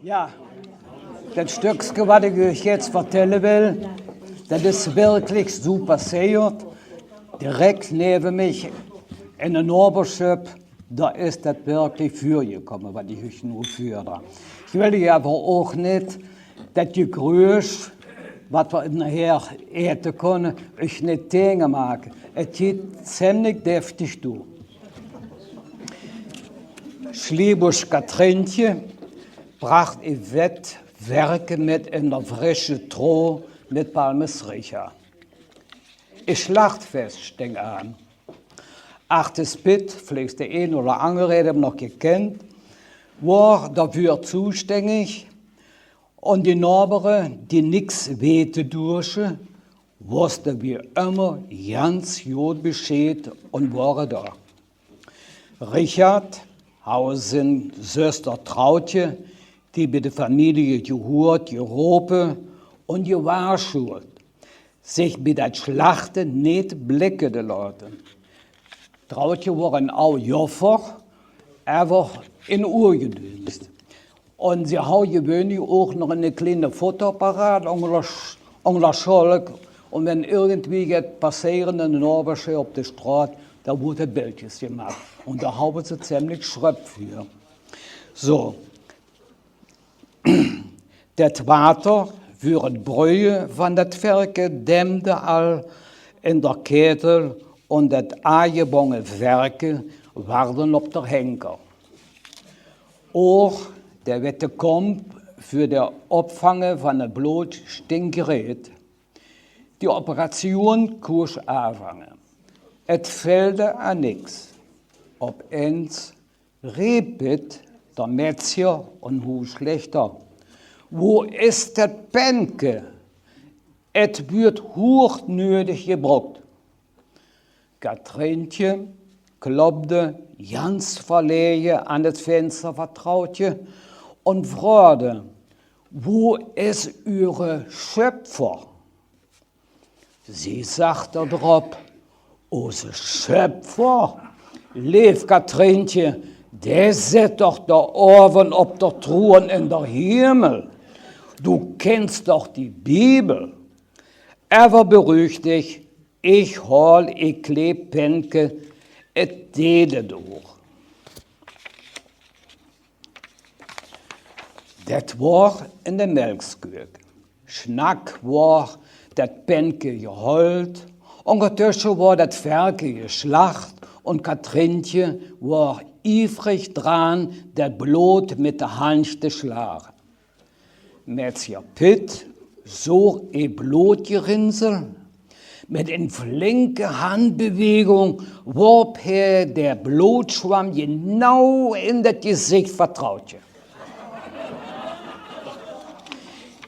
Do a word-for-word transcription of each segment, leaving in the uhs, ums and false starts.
Ja, dat stökske wat ich uch jetzt vertelle well, dat is wirklich so passeert. Direkt neve mich in de Noberschop, do is dat wirklich vörjekomme, wat ich uch nu vördraag. Ich well uch aver och nit dat Jegrös, wat v'r nohher äte kónne, uch nit taenge make. Et geiht zemlich deftig to. Schliebusch Katrientje bracht e wett Werke mit en der frische Troh mit Palmes Richard. E Schlachtfest sting aan. Achte Pitt, villeich de ein oder angere hät 'm noch gekent, wor doför zostingig, un de Nobere, die nix wete dursche, wosste wie ömmer ganz god Bescheed un wore do. Richard haud sien Söster Trautje, die bi de Familie jehuurt, jerope un jewarschuut, sich bi dat Schlachte nit blicke de laote. Trautje wor en aw Joffer, aver in Uajedeenst. Un se haud jewöhnlich och noch ene kleine Fotoapparat ónger der Sch-, ónger der Scholk. Un wenn irgendwie jet passeere in de Noberschop op de Straot, do woodte Bildjes jemaat. Un do hauwe se zemlich Schröpp vör. So. Dat Water vör et Bröje van dat Verke dämmde al in der Kätel un dat aajebonge Verke warde op der Henker. Och de wette Komp vör de Opfange van et Blod sting jereed. De Operation kusch aanvange. Et fählte aan nix. Op ens reep Pitt, der Metzjer un Huusschlechter: „Wo is dat Penke? Et wuurt huugnödig jebrukt.“ Katrientje klopde ganz verleje aan et Fenster van Trautje un froagde: „Wo is ure Schöpfer?“ Sie sagde drop: „Use Schöpfer? Leev Katrientje, dä sitt doch do ove op der Troon in der Himmel. Du kennst doch die Bibel. Aver beruhig dich, ich haol e klee Penke, et deit et och.“ Dat wor in de Melksküök. Schnack wor dat Penke jeholt, ungertösche wor dat Verke jeschlacht un Katrientje wor ievrig dran, dat Blod mit de Handj to schlage. Metzjer Pitt soog e Blodjerinsel. Mit en flinke Handbewegung worp hä der Blodschwamm jenau in dat Jesecht van Trautje.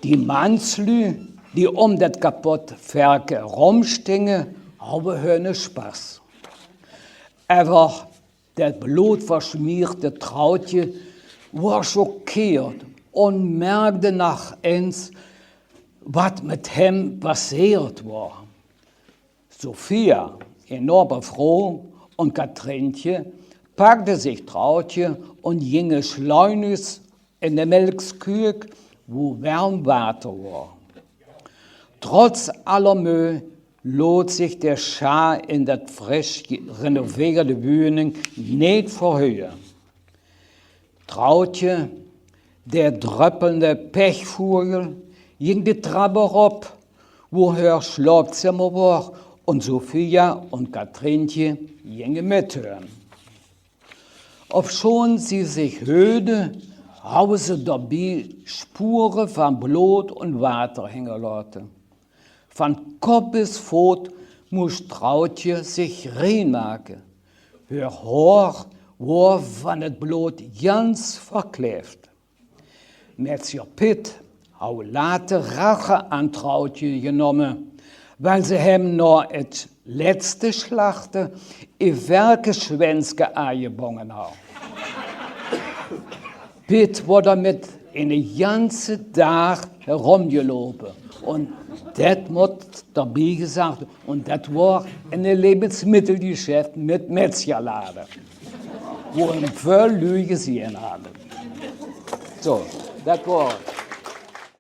Die Mannslü, die um dat kapotte Verke erumstinge, hauwe hünnen Spass. Aver dat blodversmierte Trautje wor schockeert un merkde noch ens, wat mit häm passeert wor. Sophia, ehr Noberfro, un Katrientje packde sich Trautje un jinge schleunigs in de Melksküök, wo werm Water wor. Trotz aller Möh loot sich der Schaar in dat frisch renoveerde Wöhning nit verhöhe. Trautje, der dröppelnde Pechvugel, jing de Trapp erop, wo hör Schlopzemmer wor, un Sophia un Katrientje jinge mit hör. Obschoon se sich höhde, hauwe se dobi Spure van Blod un Water hingerlaote. Van Kopp bes Foot muss Trautje sich rein make. Hör Hoor wor van et Blod jans verkläft. Metzjer Pitt hau later Rache aan Trautje jenomme, weil se häm nao et letzte Schlachte e Werkeschwänske aajebonge hau. Pitt wor doamet ene janze Daag heromjelope. Un det mot doabie jesag, un det wor ene Lebensmittelgeschäft mit Metzgerlade, wo em völl Lüj jesehe hauwe. Zo. D'accord.